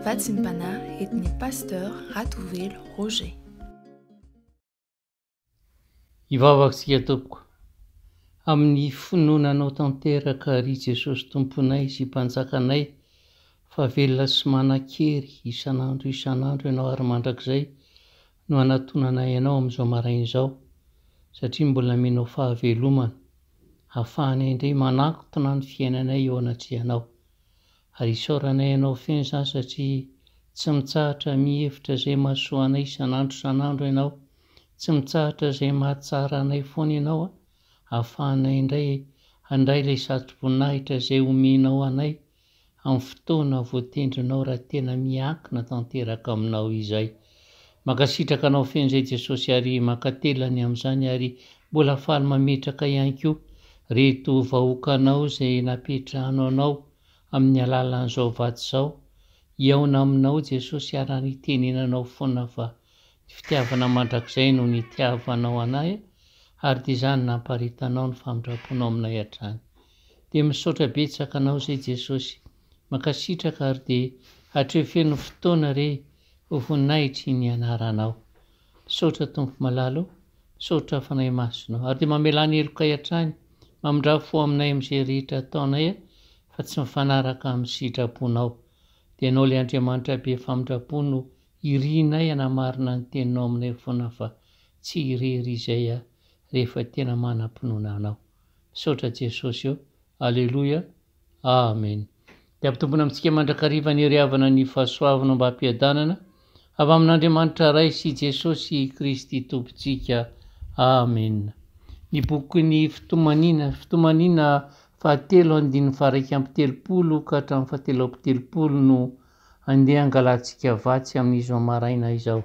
Vatsim-panahy entin'ny Pasteur Ratovelo Roger. Hivavaka isika tompoko. Amin'ny finoana Anao tanteraka ry Jesosy Tomponay sy Mpanjakanay fa velona sy manan-kery isan'andro isan'andro Ianao ary mandrakizay no anatonanay Anao amin'izao maraina izao satria mbola nomenao fahavelomana hahafahanay indray manantona ny fiainanay eo anatrehanao. Ary isaoranay Anao feno izany satria tsy mitsahatra mihevitra izay mahasoa anay isan'andro isan'andro Ianao Tsy mitsahatra izay mahatsara anay foana Ianao a, ahafahanay indray handray ilay satroboninahitra izay omenao anay amin'ny fotoana voatendrinao raha tena miankina tanteraka Aminao izay. Mankasitraka Anao feno izay Jesosy ary mankatelina ny amin'izany ary mbola faly mametraka ihany koa reto vahoakanao izay napetrahanao Anao amin'ny alalan'izao vatsy izao hihaona Aminao Jesosy ary hitenenanao foana fa Ny fitiavana mandrakizay no nitiavanao anay ary dia izany namparitanao ny famindramponao aminay hatrany. Dia misaotra betsaka anao izay Jesosy. Mankasitraka ary dia hatreo feno fotoana re ho voninahitry ny anaranao. Misaotra Tompo malala o, misaotra Fanahy Masina o. Ary dia mamelà ny helokay hatrany, mamindrà fo aminay amin'izay rehetra ataonay fa tsy mifanaraka amin'ny sitraponao. Dia Ianao ilay Andriamanitra be famindram-po no Irinay hanamarina ny teninao aminay foana fa tsy irery izay aho rehefa tena manam-pinoana anao. Misaotra Jesosy ô. Aleloia. Amen. Dia ampitombona amintsika mandrakariva ny hery havana ny fahasoavana mba hampiadanana avy amin'Andriamanitra Ray sy Jesosy Kristy Tompontsika. Amen. Ny bokin'ny Fitomaniana, Fitomaniana fahatelo andininy faha-31 ka hatramin'ny faha-33 no Andeha hangalantsika vatsy amin'izao maraina izao.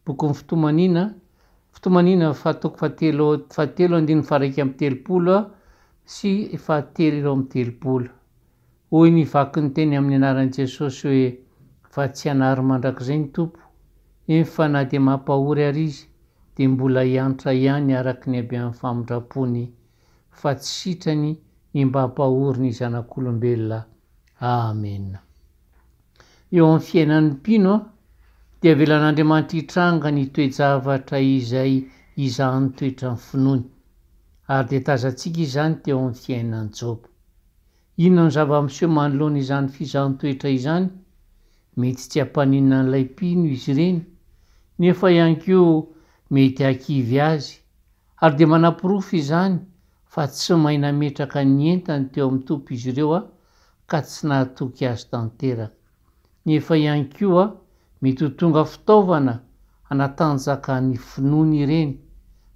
Bokin'ny Fitomaniana, Fitomaniana faha toko fahatelo fahatelo andininy faha-31 sy faha-33. Hoy ny vaky ny teny amin'ny anaran'i Jesosy hoe, Fa tsy hanary mandrakizay ny Tompo, eny fa na dia mampahory ary Izy, dia mbola hiantra ihany araka ny habean'ny famindrampony, fa tsy sitrany ny mba hampahory ny zanak'olombelona Amena. Eo amin'ny fiainan'ny mpino dia avelan'Andriamanitra hitranga ny toe-javatra izay izahany toetra ny finoany. Ary dia tazantsika izany teo amin'ny fiainan'i Joba. Inona no zava-miseho manoloana izany fizahan-toetra izany? Mety tsy hampaninona an'ilay mpino izy ireny, nefa ihany koa mety hahakivy azy, ary dia manaporofo izany fa tsy mahay nametraka ny entany teo amin'ny Tompo izy ireo ka tsy nahatoky Azy tanteraka. Nefa ihany koa mety ho tonga fitaovana hanatanjaka ny finoany ireny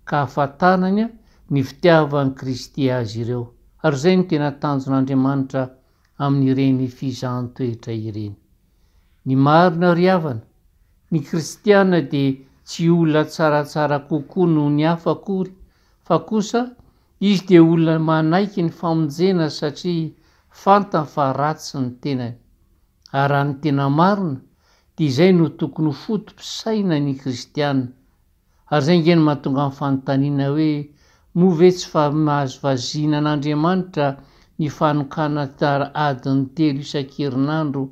ka hahafantarany ny fitiavan'i Kristy azy ireo. Ary izay no tena tanjon'Andriamanitra amin'ireny fizahan-toetra ireny. Ny marina ry havana, ny kristiana dia tsy olona tsaratsara kokoa noho ny hafa akory fa kosa izy dia olona manaiky ny famonjena satria fantany fa ratsy ny tenany. Ary raha ny tena marina dia izay no tokony ho foto-pisainan'ny kristiana. Ary izay ange no mahatonga ny fanontaniana hoe moa ve tsy famazivaziana an'Andriamanitra ny fanokana adiny telo isan-kerinandro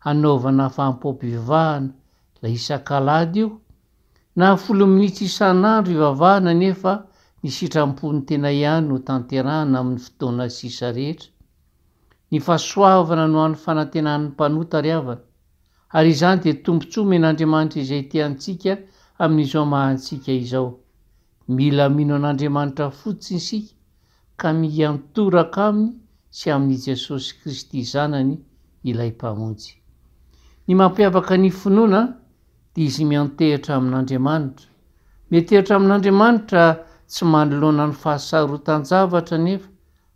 hanaovana fanompoam-pivavahana, ilay isak'alahady io? Na folo minitra isan'andro ivavahana anefa ny sitrampon'ny tena ihany no tanterahana amin'ny fotoana sisa rehetra. Ny fahasoavana no hany fanantenan'ny mpanota ry havana, ary izany dia tombontsoa omen'Andriamanitra izay tia antsika amin'izao maha antsika izao. Mila mino an'Andriamanitra fotsiny isika ka miantoraka Aminy sy amin'i Jesosy Kristy Zanany ilay Mpamonjy. Ny mampiavaka ny finoana dia izy miantehitra amin'Andriamanitra. Miantehitra amin'Andriamanitra tsy manoloana ny fahasarotan-javatra anefa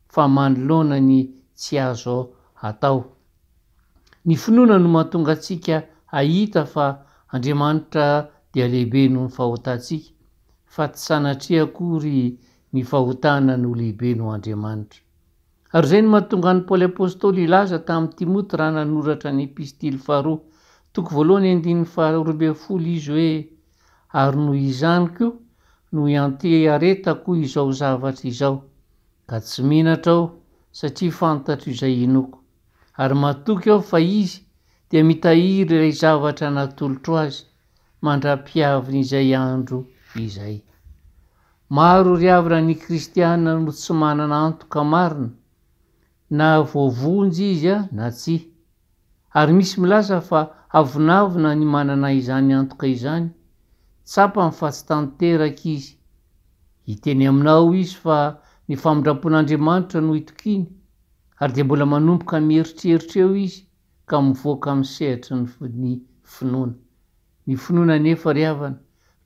fa manoloana ny tsy azo atao. Ny finoana no mahatonga antsika hahita fa Andriamanitra dia lehibe noho ny fahotantsika, fa tsy sanatria akory ny fahotana no lehibe noho Andriamanitra. Ary izay no mahatonga an'i Paoly Apostoly hilaza tamin'i Timoty raha nanoratra ny epistily faharoa, toko voalohany andininy faha-12 izy hoe, Ary noho izany koa no ianteharetako izao zavatra izao, ka tsy menatra aho, satria fantatro izay inoako. Ary matoky aho fa Izy dia mitahiry ilay zavatra natolotro Azy mandra-piaviny izay andro izay. Maro ry havana ny kristiana no tsy manana antoka marina na voavonjy izy na tsia. Ary misy milaza fa avonavona ny manana izany antoka izany, tsapany fa tsy tanteraka izy. Hiteny aminao izy fa ny famindrampon'Andriamanitra no itokiany, ary dia mbola manomboka mieritreritra eo izy ka mivoaka amin'ny sehatry ny finoana. Ny finoana anefa ry havana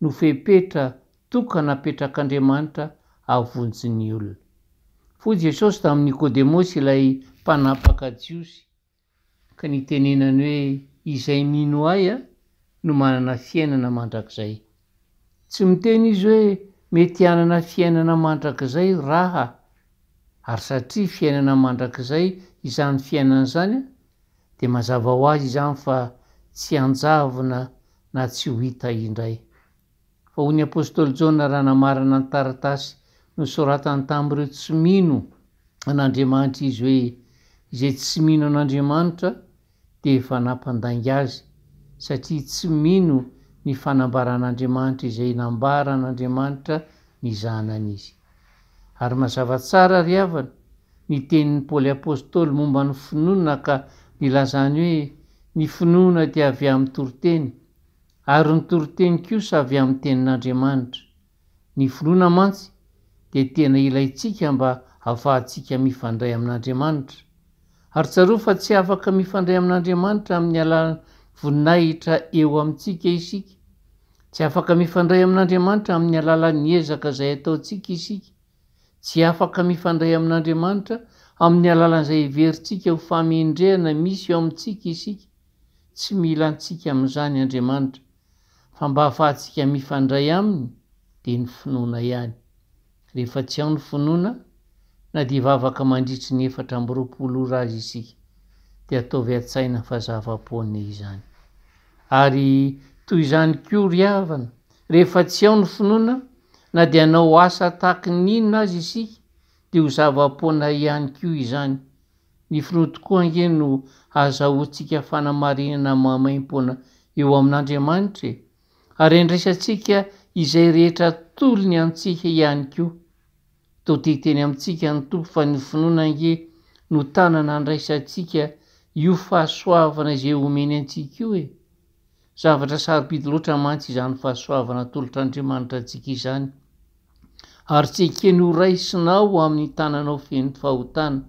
no fepetra tokana apetrak'Andriamanitra hahavonjy ny olona. Hoy Jesosy tamin'i Nikodemosy ilay mpanapaka Jiosy, ka nitenenany hoe, Izay mino Ahy no manana fiainana mandrakizay. Tsy miteny Izy hoe mety hanana fiainana mandrakizay raha, ary satria fiainana mandrakizay izany fiainana izany, dia mazava ho azy izany fa tsy hanjavona na tsy ho hita indray. Fa hoy ny apostoly Jaona raha namarana ny taratasy nosoratany tamin'ireo tsy mino an'Andriamanitra izy hoe, Izay tsy mino an'Andriamanitra dia efa nampandainga azy, satria tsy mino ny fanambaran'Andriamanitra izay nambaran'Andriamanitra ny Zanany izy. Ary mazava tsara ry havana ny tenin'i Paoly apostoly momba ny finoana ka nilazany hoe, Ny finoana dia avy amin'ny toriteny, Ary ny toriteny kosa avy amin'ny Tenin'Andriamanitra. Ny finoana mantsy dia tena ilaintsika mba hahafahantsika mifandray amin'Andriamanitra. Ary tsarovy fa tsy afaka mifandray amin'Andriamanitra amin'ny alalan'ny voninahitra eo amintsika isika. Tsy afaka mifandray amin'Andriamanitra amin'ny alalan'ny ezaka izay ataontsika isika. Tsy afaka mifandray amin'Andriamanitra amin'ny alalan'izay heverintsika ho fahamendrehana misy eo amintsika isika. Tsy mila antsika amin'izany Andriamanitra, fa mba hahafahantsika mifandray Aminy dia ny finoana ihany. Rehefa tsy ao ny finoana, na dia hivavaka mandritry ny 24 ora aza isika, dia ataovy an-tsaina fa zava-poana izany. Ary toy izany koa ry havana, rehefa tsy ao ny finoana, na dia hanao asa tahaky ny inona aza isika, dia ho zava-poana ihany koa izany. Ny finoa tokoa ange no ahazahoantsika fanamarinana maimaimpoana eo amin'Andriamanitra e! Ary andraisantsika izay rehetra atolony antsika ihany koa. Toa te hiteny amintsika ny Tompo fa ny finoana ange no tanana andraisantsika io fahasoavana izay omeny antsika io e! Zavatra sarobidy loatra mantsy izany fahasoavana atolotr'Andriamanitra antsika izany, ary tsy ekeny ho raisinao amin'ny tananao feno fahotana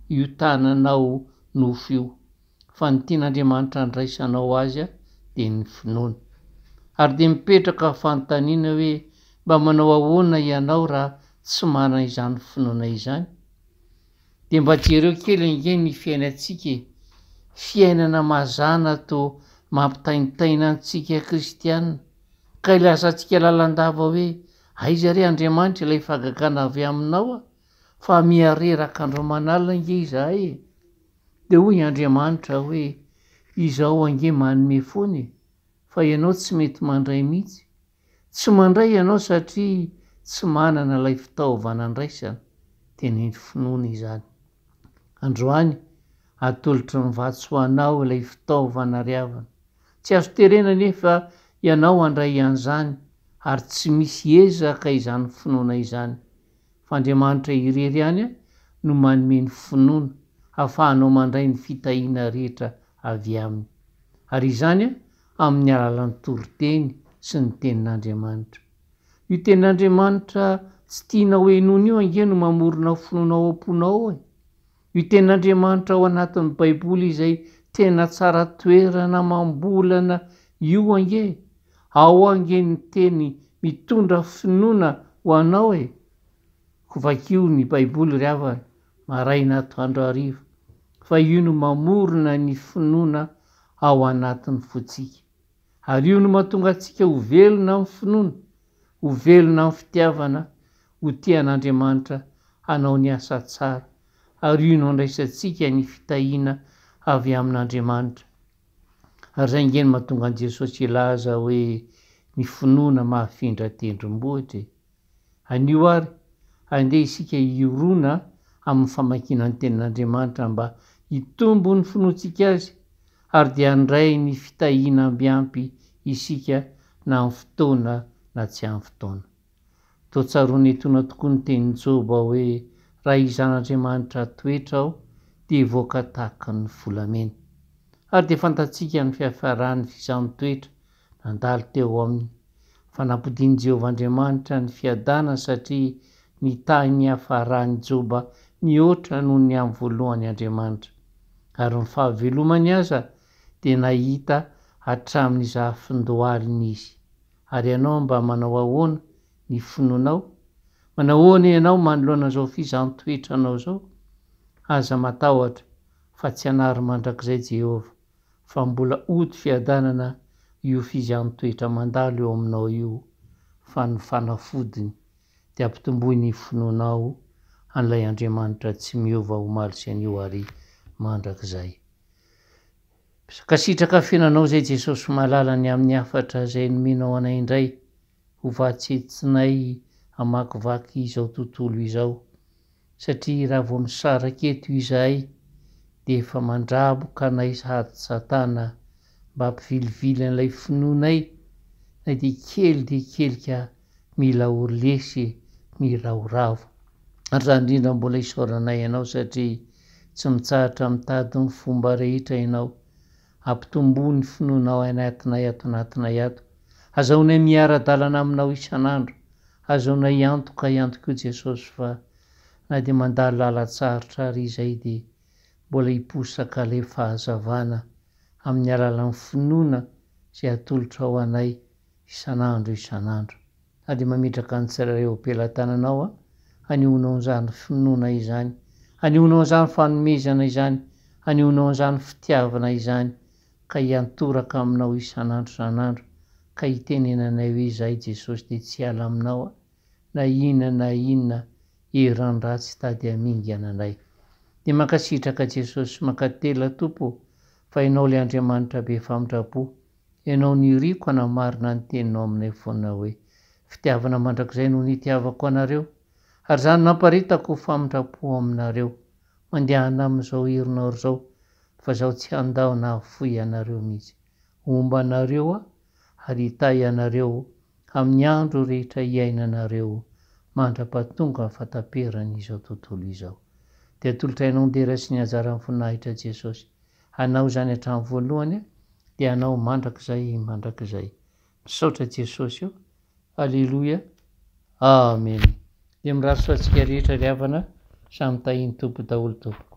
io tananao nofo io, fa ny tian'Andriamanitra andraisanao azy dia ny finoana. Ary dia mipetraka fanontaniana hoe mba manao ahoana ianao raha tsy manana izany finoana izany? Dia mba jereo kely ange ny fiainantsika e! Fiainana mazàna toa mampitaintaina antsika kristiana, ka ilazantsika lalandava hoe, aiza re Andriamanitra ilay fahagagana avy aminao a! Fa miha-reraka andro aman'alina ange izahay e! Dia hoy Andriamanitra hoe, izaho ange manome foana e! Fa ianao tsy mety mandray mihitsy. Tsy mandray ianao satria tsy manana ilay fitaovana andraisana, dia ny finoana izany. Androany, atolotry ny vatsy ho anao ilay fitaovana ry havana. Tsy azo terena anefa ianao handray an'izany ary tsy misy ezaka izany finoana izany. Fa Andriamanitra irery ihany no manome ny finoana hahafahanao mandray ny fitahiana rehetra avy Aminy. Ary izany amin'ny alalan'ny toriteny sy ny Tenin'Andriamanitra. Io Tenin'Andriamanitra tsy tianao henoina io ange no mamorona finoana ao am-ponao ao e! Io Tenin'Andriamanitra ao anatin'ny Baiboly izay tena tsara toerana amam-bolana io ange, ao ange ny teny mitondra finoana ho anao e! Ko vakio ny Baiboly ry havana, maraina atoandro hariva, fa io no mamorona ny finoana ao anatin'ny fontsika. Ary io no mahatonga antsika ho velona amin'ny finoana, ho velona amin'ny fitiavana, ho tia an'Andriamanitra, hanao ny asa tsara. Ary io no andraisantsika ny fitahiana avy amin'Andriamanitra. Ary izay ange no mahatonga an'i Jesosy hilaza hoe ny finoana mahafindra tendrombohitra e. Anio àry, andeha isika hirona amin'ny famakiana ny Tenin'Andriamanitra mba Hitombo ny finoantsika Azy ary dia handray ny fitahiana ambiampy isika na amin'ny fotoana na tsy amin'ny fotoana. Toa tsaroana etoana tokoa ny tenin'i Joba hoe raha izan'Andriamanitra toetra aho dia hivoaka tahaka ny volamena. Ary dia fantatsika ny fiafaran'ny fizaham-toetra nandalo teo aminy, fa nampodian'i Jehovah Andriamanitra ny fiadanana satria nitahy ny hafaran'i Joba mihoatra noho ny amin'ny voalohany Andriamanitra. Ary ny fahavelomany aza dia nahita hatramin'ny zafindohaliny izy. Ary ianao mba manao ahoana ny finoanao? Manao ahoana ianao manoloana izao fizaham-toetranao izao? Aza matahotra fa tsy hanary mandrakizay Jehovah, fa mbola hody fiadanana io fiziham-toetra mandalo eo aminao io, fa ny fanafodiny dia ampitomboy ny finoanao an'ilay Andriamanitra tsy miova omaly sy anio ary mandrakizay. Mankasitraka feno anao izay Jesosy malala ny amin'ny hafatra izay nomenao anay indray ho vatsitsinay hamakivaky izao tontolo izao satria raha vao misaraka eto izahay dia efa mandraboka anay sahady satana mba hampivilivily an'ilay finoanay na dia kely dia kely ka mila ho resy mila ho rava. Ary izany indrindra mbola isaoranay anao satria tsy mitsahatra mitady ny fomba rehetra ianao hampitomboa ny finoanao anatinay ato anatinay ato. Azahoanay miara-dalana aminao isan'andro. Azahoanay antoka ihany tokoa Jesosy fa na dia mandalo lalan-tsarotra ary izay dia mbola hiposaka ilay fahazavana amin'ny alalan'ny finoana izay atolotrao anay isan'andro isan'andro. Na dia mametraka ny tsirairay eo am-pelatananao aho, hanehoanao an'izany finoana izany, hanehoanao an'izany fanomezana izany, hanehoanao an'izany fitiavana izany, ka hiantoraka aminao isan'andro isan'andro, ka hitenenanay hoe izahay Jesosy dia tsy hiala aminao aho, na inona na inona eran'ny ratsy tady hamingana anay. Dia mankasitraka Jesosy, mankatelina Tompo ô, fa Ianao ilay Andriamanitra be famindram-po, Ianao niriko hanamarina ny teninao aminay foana hoe, Fitiavana mandrakizay no nitiavako anareo, ary izany namparitako ho famindram-po aminareo. Mandehana amin'izao herinao izao, fa izaho tsy handao na hahafoy anareo mihitsy. Homba anareo aho, ary hitahy anareo amin'ny andro rehetra hiainanareo, mandra-pahatonga ny fahataperan'izao tontolo izao. Dia atolotra Anao ny dera sy ny anjaran'ny voninahitra Jesosy. Hanao izany hatramin'ny voalohany dia hanao mandrakizay mandrakizay. Misaotra Jesosy o. Aleloia. Amen. Dia mirary soa antsika rehetra ry havana, samy tahin'ny Tompo daholo tompoko.